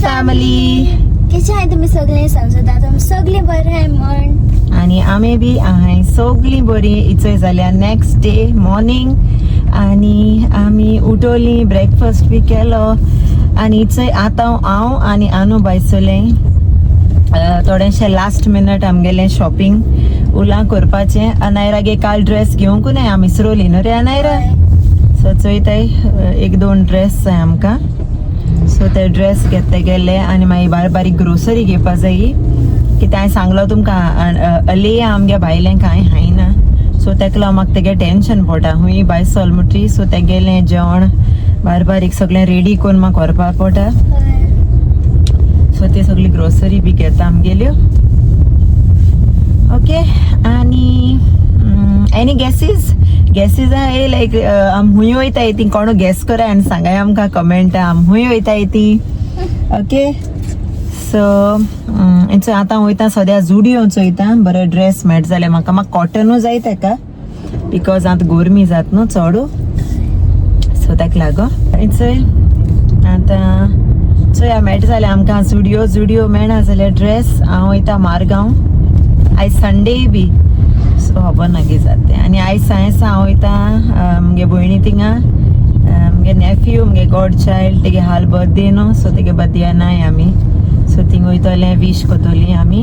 Family. कशें आहाय तुमी सगळें समजता तुमी सगळीं बरें आहाय म्हण. आणि आमी बी आहाय सगळीं बरी. इचोय जाल्या नेक्स्ट डे मॉर्निंग आणि आमी उठवली, ब्रेकफास्ट बी केलो आणि इचोय आतां हांव आनी आनू बायसोलें थोडेशें लास्ट मिनट आमगेलें शॉपिंग उलां करपाचें. अनायरागे काल ड्रेस घेवंक नाय आमी इसरोली न्हू रे अनायरा? सो चोयताय एक दोन ड्रेस जाय आमकां, सो ते ड्रेस घेतले गेले आनी मागीर बारीक बारीक ग्रोसरी घेवपा जायी. कितें हांवें सांगलो तुमकां, अलिया आमगे भायलें कांय हायना, सो तेका लागून म्हाका तेगे टेंशन पडटा हुंय भायर सोल म्हणटरी. सो तेगेलें जेवण बारीक बारीक सगळें रेडी करून म्हाका व्हरपा पडटा. सो ते सगळी ग्रोसरी बी घेता आमगेल्यो. ओके, आनी एनी गॅसीज गॅसीज आहाय लायक आम हुंय वयताय ती कोणू गॅस कराय आनी सांगाय आमकां कमेंटा आम हुंय वयताय ती. ओके, सो आतां वयता सद्या जुडियो चोयता, बरे ड्रेस मेळटा जाल्यार म्हाका. म्हाका कॉटनूय जाय तेका because आतां गोरमी जात न्हू चड, सो ताका लागून चोय आतां चोया मेळटा जाल्यार आमकां जुडियो जुडियो मेळना जाल्यार ड्रेस. हांव वयता मारगांव, आयज संडे बी, सो खबर ना कितें जाता तें. आनी आयज सायन्स हांव वयता म्हगे भयणी थिंगा, म्हगे नेफ्यू म्हगे गॉड चायल्ड तेगे हाल बर्थडे न्हू, सो तेगे बर्थडे नाय आमी, सो थिंग वयतले, वीश करतली आमी.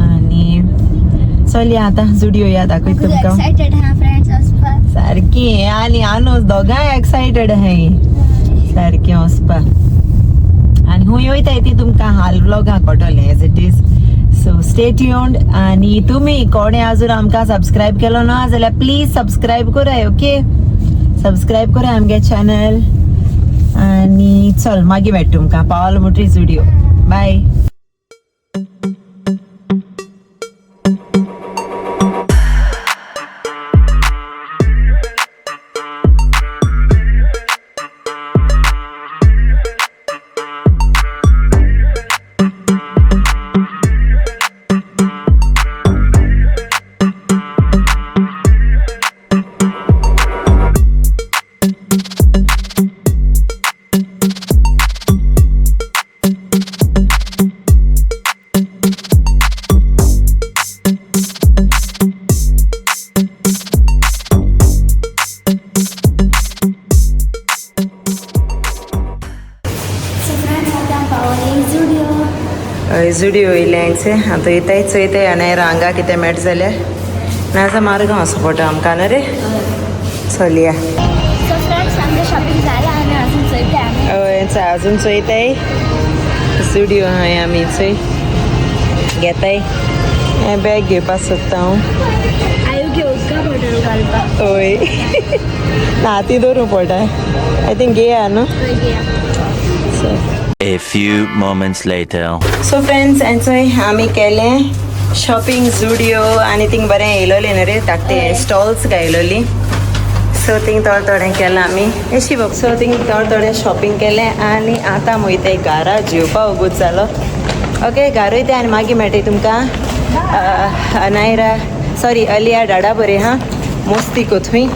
आनी चलया आतां जुडियो या दाखयता तुमकां. एक्सायटेड आहा फ्रेंड्स वचपाक. सारकी आनी आनूस दोगांय एक्सायटेड आहाय सारकें वचपाक. आनी हुंय वयताय ती तुमकां हाल व्लॉगां कळटलें as it is, so stay tuned. आनी तुमी कोणें अजून आमकां सबस्क्रायब केलो ना जाल्यार प्लीज सबस्क्रायब कराय. ओके, सबस्क्रायब कराय आमगे चॅनल. आनी चल मागीर मेळटा तुमकां पावल म्हणटरी जुडियो. बाय. सो फ्रेंड्स आतां पावली जुडियो. हय, जुडियो वयलें आतां येताय चोयताय आनी हांगा कितें मेळटा जाल्यार, नाजाल्यार मारगांव वचो पडटा आमकां न्हू रे? चलया. सो फ्रेंड्स आमचें शॉपिंग जालां आनी अजून चोयताय आमी. हय, अजून चोयताय जुडियो हय आमी चोय घेताय. हें बॅग घेवपाक सोदता हांव. आयु घेवका बॉटल घालपाक. हय ना, ती दवरूं पडटा. I think घेया न्हू. घेया. A few moments later. So friends, enjoy आमी केलें शॉपिंग जुडियो आनी थिंग बरें येयलोलें न्हू रे, धाकटे स्टॉल्स गायलोली. सो थिंग थोडें थोडें केलां आमी एशी बघ. सो थिंग थोडें थोडें शॉपिंग केलें आनी आतां वयताय घरा, जेवपा वगूत जालो. ओके, घरा वयता आनी मागीर मेळटा तुमकां. अनायरा सॉरी अलिया डाडा बरें हा मोस्ती को थंय.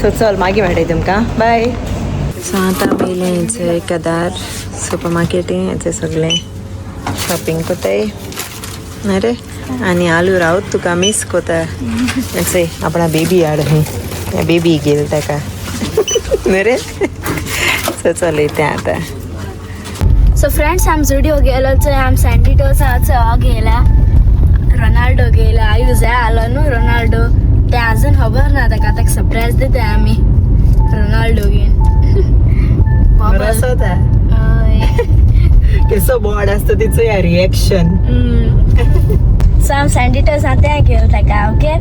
सो चल मागीर मेळटा तुमकां, बाय. सो आतां वयलें केदार सुपर मार्केटींग, हेचें सगळें शॉपिंग कोताय अरे. आनी आलू रावत तुका मिस कोता. चय आपणा बेबी हाड हूंय, बेबी घेयल ताका न्हू रे? सो चलयता आतां. सो फ्रेंड्स आम जुडियो गेलो चोय, आम सँडिटोस चोय गेला, रोनाल्डो गेला. आयु जाय आलो न्हू रोनाल्डो, ते अजून खबर ना ताका, ताका सरप्रायज दिता आमी रोनाल्डो घेवन. बरो आसता केसो बोर्ड आसता तिचो रिएक्शन. सो आम सँडिटोस तें घेवन ताका. ओके,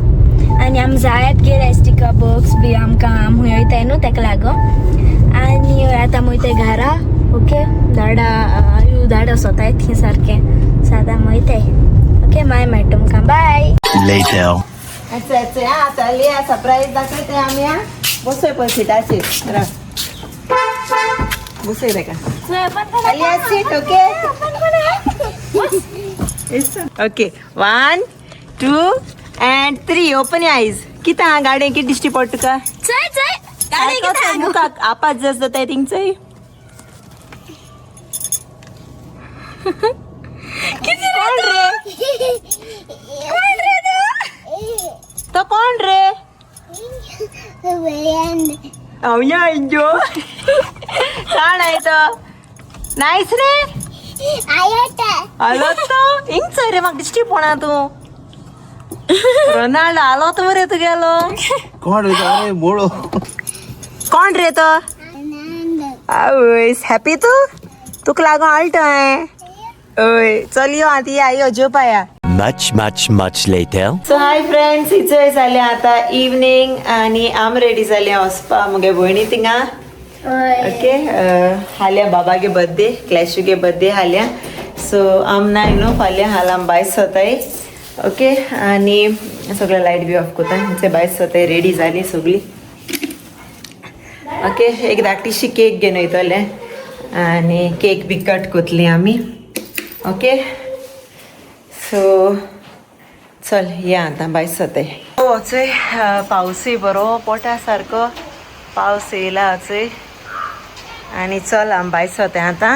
आनी आम जायत गेले स्टिकर बॉक्स बी आमकां, आम हुंय वयताय न्हू ताका लागून. आनी आतां वयताय घरा. ओके, दाडा आयु दाडा सोताय थंय सारकें. सो आतां वयताय. ओके, मागीर मेळटा तुमकां, बाय. Later. अच्छा अच्छा, आतां अलिया सरप्राईज दाखयते आमी. हा बसय पळय सिटाचेर, राव बसय ताका. Aliya sit. Okay okay, 1 2 and 3, open eyes. कितें आहा गाडयेन, कितें दिश्टी पडटा तुका? चल चल गाडी. मुखाक आपात जस जाताय थिंगचय. कोण रे? कोण रे तो? तो कोण रे? अवया इंजो. कोण आहे तो? नाहीस रे. आलो तो इंच रे, म्हाका दिश्टी पडना तूं. रोनाल्ड आलो तो मरे तुगेलो. कोण रे तो? अरे मोळो. कोण रे तो? आवयस, हॅपी तू? तुका लागून आलटो हांवें. ओय, चल यो आतां, या यो जेवपा या. Much, much, much later. So hi friends, इचय जालें आतां इवनींग आनी आम रेडी जालें वचपा मुगे भयणी थिंगा. ओके, हाल्या बाबागे बर्थडे, क्लॅशुगे बर्थडे हाल्या. सो आम नाय न्हू फाल्यां, हाल आम भायर सोताय. ओके, आनी सगळें लायट बी ऑफ कोता. आमचे भायर सोताय, रेडी जाली सगळी. ओके, एक धाकटीशी केक घेवन वयतलें आनी केक बी कट कोतली आमी. ओके, सो चल या आतां भायर सोताय. वचय, पावसूय बरो पोटा सारको पावस येयला वचय. आनी चल आम भायर सोताय आतां,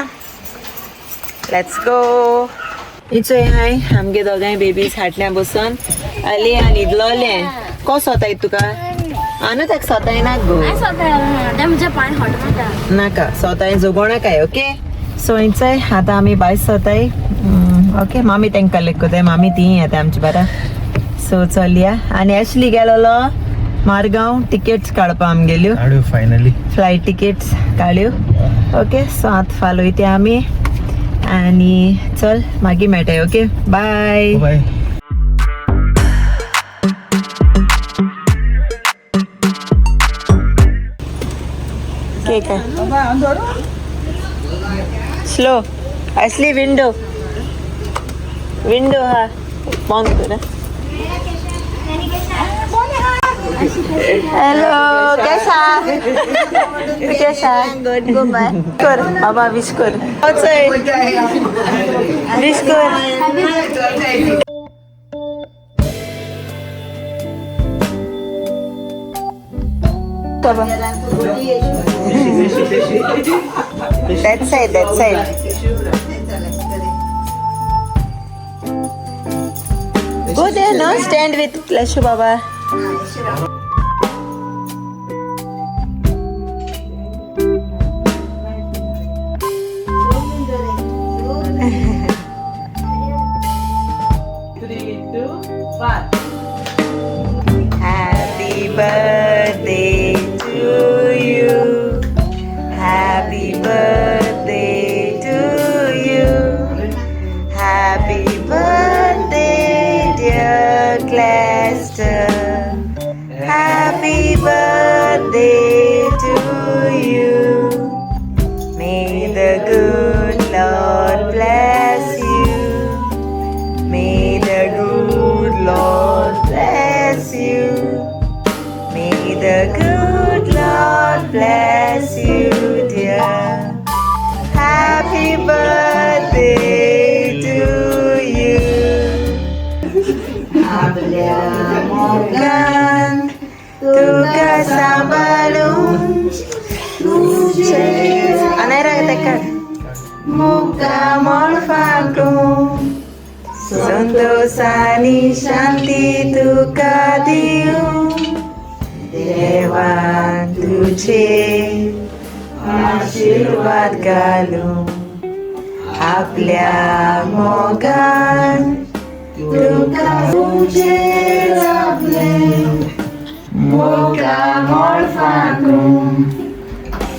let's go. इचोय हाय आमगे दोगांय बेबीज हाटल्या बसून आली आनी न्हिदलोलें. कसो सोताय तुका? आनी ताका सोताय ना गो. ते म्हज्या पांय हॉट मारता. नाका सोताय, जोगो नाकाय. ओके, सो इंचय आतां आमी भायर सोताय. ओके, मामी तांकां कलेक्ट कोताय. मामी ती येता आमचे बारा. सो चल या. आनी एशली गेलोलो मारगांव टिकेट्स काडपा आमगेल्यो. काड्यो फायनली. फ्लायट टिकेट्स काडल्यो. ओके, सो आतां फाल वयता आमी आनी चल मागीर मेळटाय. Okay, bye. बाय. केक आहे. स्लो असली विंडो विंडो हा बंद कर. हॅलो, कैसा कैसा? गुड गो बाय कर बाबा, विश कर, विश कर. बाबा. That side, that side. Go there, no? Stand with Lashu Baba. Three, two, one. Happy birthday to you. Happy birthday to you. Happy birthday, dear Clester. Happy birthday to you. May the good Lord bless you. May the good Lord bless you. May the good Lord bless you, dear. Happy birthday to you. आपल्या मोगान तुका सांबाळून तुझे अनायरा तेका मुखामळ फांकून संतोष आणि शांती तुका दिवं देवान तुझे आशीर्वाद घालूं आपल्या मोगान तुका तुझे आपले मुखामळ फांकून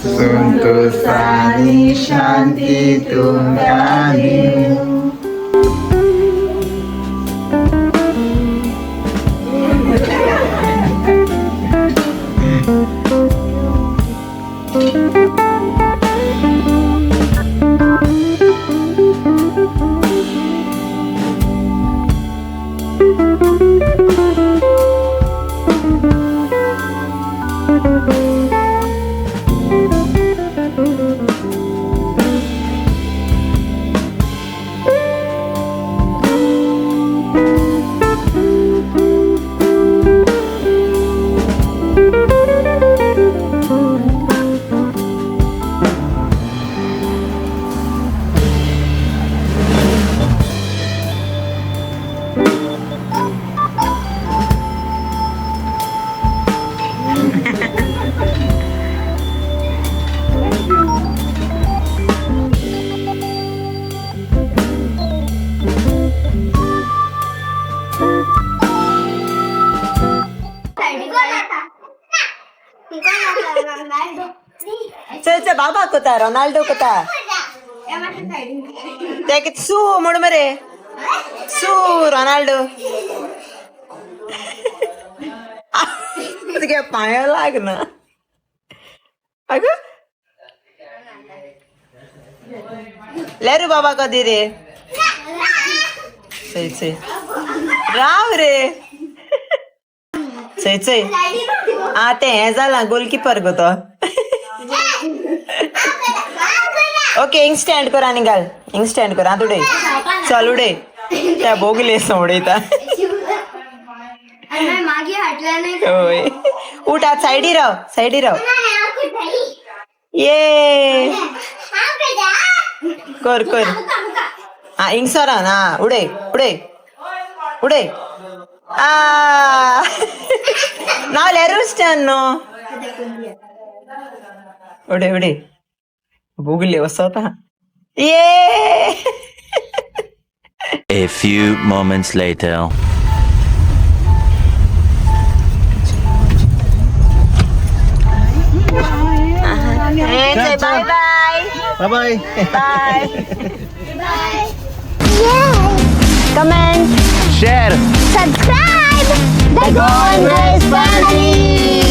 संतोष आणि शांती तुका दिवं. कोता, रोनाल्डो कोता. तेका सू म्हण मरे, सू रोनाल्डो. तुगे पांय लागना अगं. लेरू बाबा कधी रे? चय चय, राव रे, चय चय. आ ते हें जालां, गोलकीपर गो तो. ओके, हिंग स्टँड कर आनी घाल. हिंग स्टँड कर. आतां उडय, चल उडय. त्या बोगले उडयता. मागीर हाडल्या नाही. होय, उठ आत, सायडी राव, सायडी राव. ये कर कर. हा, हिंग सरान. हा, उडय उडय उडय. आ नाव लेरू स्टँड न्हू. उडय उडय, बोगले वसता ये. A few moments later. Bye bye. Bye bye. Bye. Comment. Share. Subscribe the Gondes family.